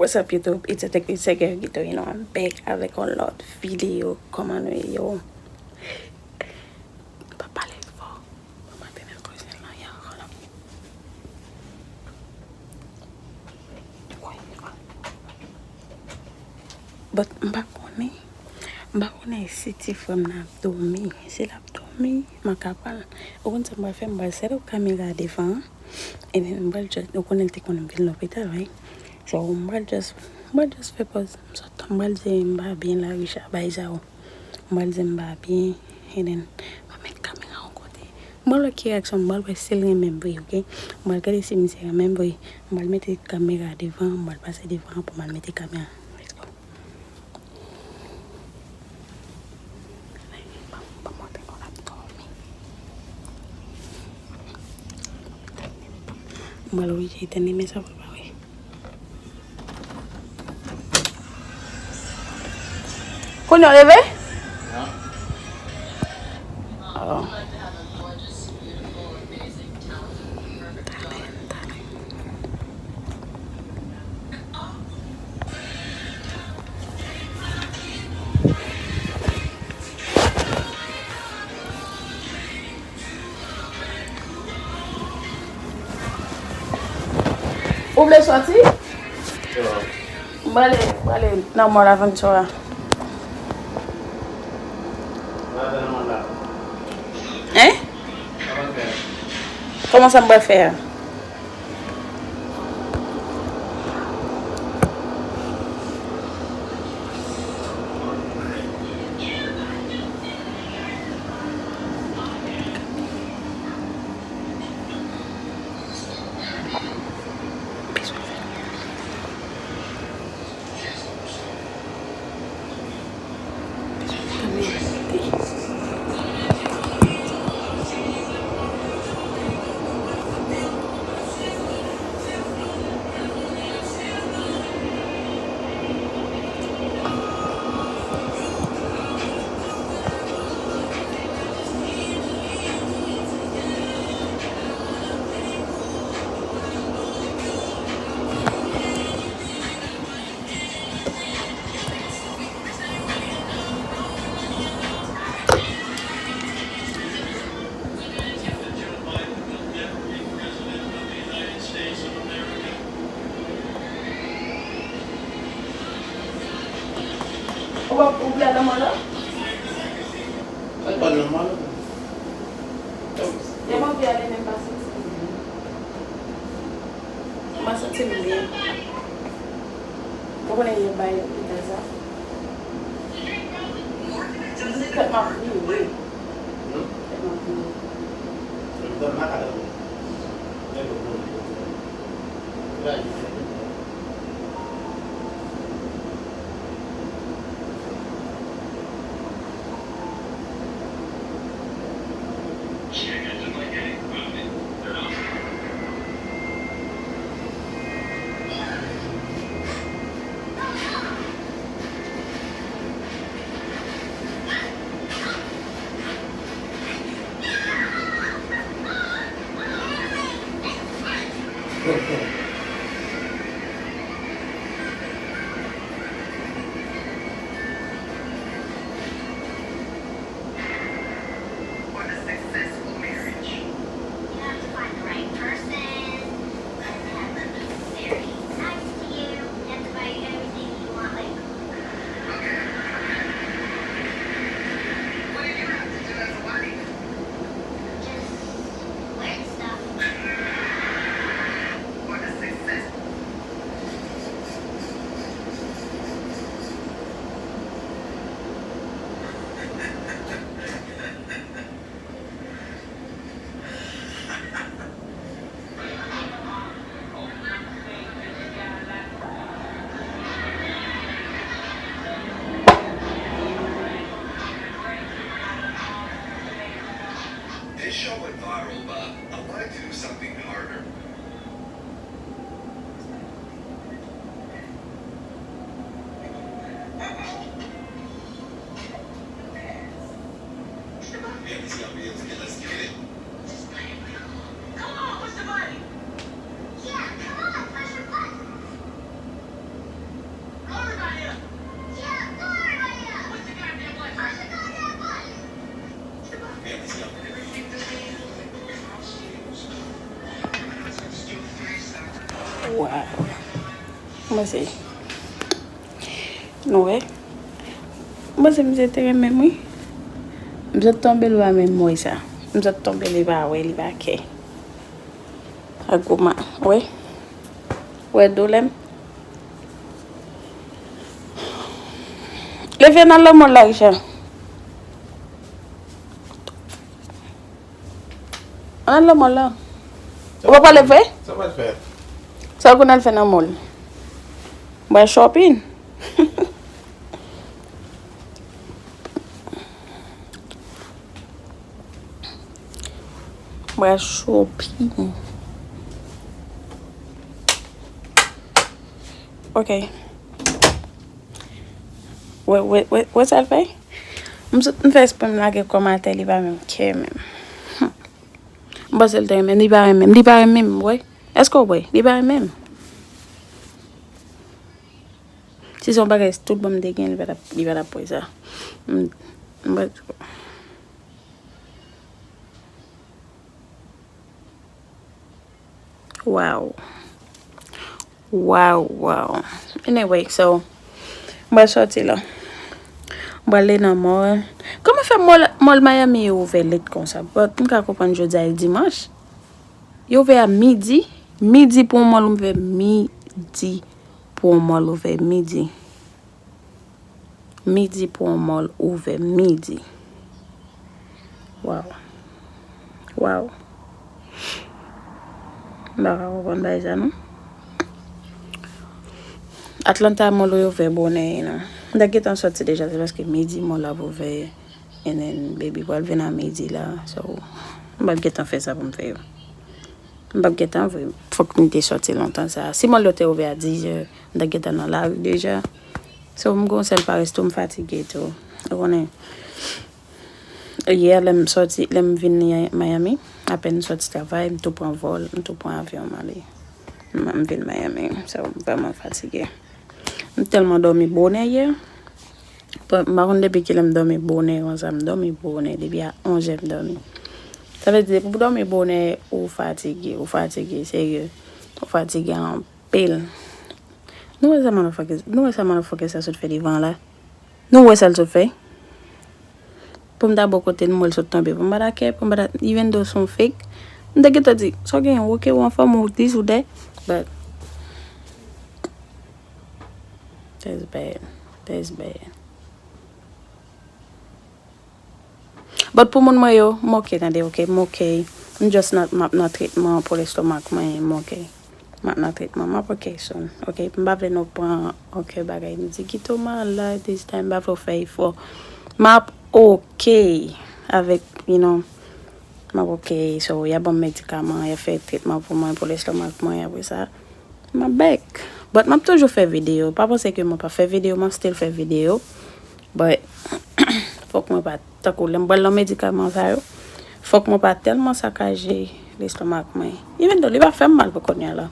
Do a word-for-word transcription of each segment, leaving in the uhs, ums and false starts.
What's up, YouTube? It's a Tech with Sergey Guito, you know, I'm back avèk yon lòt videyo. Kòman nou ye yo? Pa pale fò. Mwen pa tande koze lan ankò la. But m pa konnen. M pa konnen si ti frè m nan ap dòmi. Si l ap dòmi, m a ka pral. Ou konn sa m pral fè? M pral sèt up kamera devan an. And then m pral just, ou konnen l te konn vin lopital, right? So, m pral just, m pral just fè pòz. M sot, m pral di m pa byen la, Richard bay za ou. M pral di m pa byen, and then m ap met kamera yon kote. M pral wè ki reyaksyon, m pral wè si l renmen m vre, oke? M pral gade si misye renmen m vre. M pral mete kamera devan, m pral pase devan pou m al mete kamera. Let's go. Ban m, ban m montre nou l ap dòmi. M pral oblije etenn limen sa pou l pa wè. Kounye a w leve? Oh. Ou vle sòti? M prale, m prale nan mall Aventura. Hein? Kòman sa m pral fè a? Ou pa, ou vle al nan mall la? Al pa nan mall la. Lè m anvi ale, men m pa santi m byen. M pa santi m byen. Ou konnen yo bay lopital sa? Tèt m ap vire. Tèt m ap vire. Pase. Nou wè. M panse misye te renmen m, wi. M sot tonbe, li pa menm wè sa. M sot tonbe, li pa wè, li pa kè. Ak gwo ma, wè. Wè doulè m. Leve nan lanmò la, Richard. Ann al nan mòl la. Ou pa pale vre? Sa w pral fè? Sa w konn al fè nan mòl? Mwen shopping. Mwen shopping. Ok. Wè, wè, wè, wè sa l fè? M sot, m fè espre m lage kò m atè, li pa menm kè menm. Hmm. M panse l te renmen m, li pa renmen m, li pa renmen m, wè. Èske w wè? Li pa renmen m. Si se yon bagay tout bon m te gen, li pa t ap, li pa t ap wè sa. M, m pa. Wow. Wow, wow. Anyway, so, m pral sòti la. M pral ale nan mòl. Kòman fè mòl, mòl Miami yo ouvè lèt konsa? But m ka konprann jodi a e dimanch. Yo ouvè a midi. Midi pou yon mòl ouvè midi. Pou yon mòl ouvè midi. Midi pou yon mòl ouvè midi. Wow. Wow. M pa ka konprann bagay sa non. Atlanta mòl yo ouvè bonè, non. M ta gentan sòti deja, se paske midi mòl ap ouvè. And then, baby pral vin a midi la. So, m pral gentan fè sa pou m fè yo. M pap gentan vre. Fòk m te sòti lontan sa. Si mòl yo te ouvè a dizè, m ta gentan nan lari deja. So, m gon sèl parès tou, m fatige tou. Ou konnen, yè, lè m sòti, lè m vin Miami, apèn m sòti travay, m tou pran vòl, m tou pran avyon, m ale. M, m vin Miami. So, m vrèman fatige. M tèlman dòmi bonè yè. Bon, m pa konn depi kilè m dòmi bonè konsa, m dòmi bonè, depi a onzè m dòmi. Sa vle di, depi w dòmi bonè, ou fatige, ou fatige, serye. Ou fatige anpil. Nou wè sa motherfucker, nou wè sa motherfucker sa sot fè devan la? Nou wè sa l sot fè? Pou m ta bò kote l, m wè l sot tonbe. Pou m pa ta kè, pou m pa ta, even though se yon fake, m te gentan di, sa w genyen, ok, ou anfòm, ou dis, ou dè, but, that's bad. That's bad. But pou moun mwen yo, m ok, tande, ok, m ok. M just nan, m ap nan tretman pou lestomak mwen, m ok. M ap nan tretman, m ap ok soon, ok. M pa vle nou pran, ok, bagay, m di, Guito malad, this time, m pa vle w fè efò. M ap ok avèk, you know, m ap ok, so, y a ban m medikaman, y a fè tretman pou mwen, pou lestomak mwen, apre sa, m ap back. But m ap toujou fè videyo. Pa panse ke mwen pa fè videyo, m ap still fè videyo. But, fòk mwen pa, tankou lè m pral nan medikaman sa yo, fòk mwen pa tèlman sakaje lestomak mwen. Even though li pa fè m mal pou kounye a la.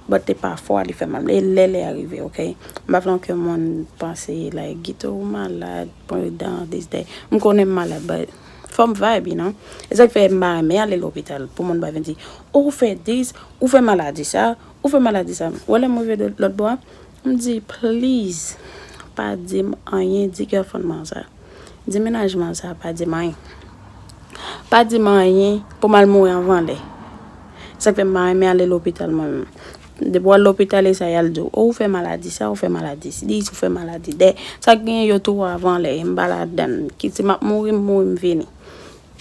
But te pafwa li fè m mal. E lè lè a rive, ok? M pa vle ankenn moun panse, like, Guito ou malad, pran dan, this, that. M konnen m malad, but fò m vibe, you know? E sa k fè m pa renmen ale lopital. Pou moun pa vin di, oh, ou fè this, ou fè maladi sa, ou fè maladi sa. Ou wè lè m rive de lòt bò a, m di, please, pa di m anyen, di girlfriend mwen sa. Di mennaj mwen sa, pa di m anyen. Pa di m anyen pou m al mouri anvan lè. Sa k fè m pa renmen ale lopital mwen menm. Depi w al lopital, e sa y al di w, oh, ou fè maladi sa, ou fè maladi this, ou fè maladi that. Sa k genyen yo touye w avan lè, m pa ladann. Kit si m ap mouri, m mouri, m fini.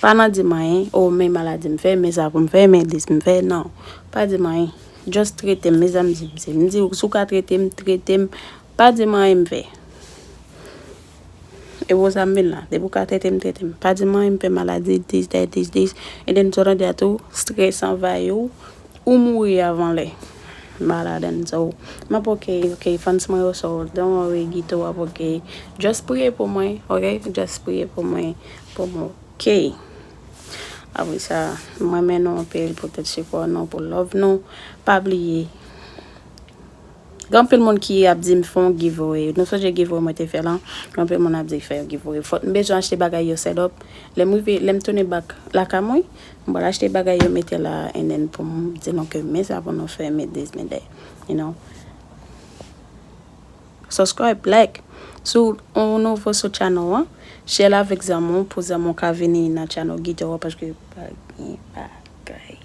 Pa nan di m anyen, oh, men maladi m fè, men sa pou m fè, men this m fè, non. Pa di m anyen. Just trete m, mezanmi, di m, di m, di w, si w ka trete m, trete m. Pa di m anyen m fè. E pou sa m vin la. Depi w ka trete m, trete m. Pa di m anyen m fè maladi, this, that, this, this. And then, sa w tande a tou, strès anvayi w, ou mouri avan lè. M pa ladann, so, m ap ok, ok, fans mwen yo, so, don't worry, Guito ap ok. Just priye pou mwen, ok? Just priye pou mwen, pou mwen. Ok. Apre sa, m renmen nou anpil pou tout sipò nou, pou love nou. Pa bliye. Gen anpil moun ki ap di m fè yon giveaway. Nou sonje giveaway mwen te fè lan? Gen anpil moun ap di fè yon giveaway. Fòk m bezwen achte bagay yo set up. Lè m rive, lè m tounen back lakay mwen, m pral achte bagay yo mete la, and then pou m di nou ke men sa pou nou fè, men this, men that, you know. subscribe, like. Si w nouvo sou channel an, share l avèk zanmi w pou zanmi w ka vini nan channel Guitar an, paske pa gen bagay.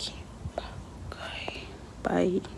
Gen bagay. Bye.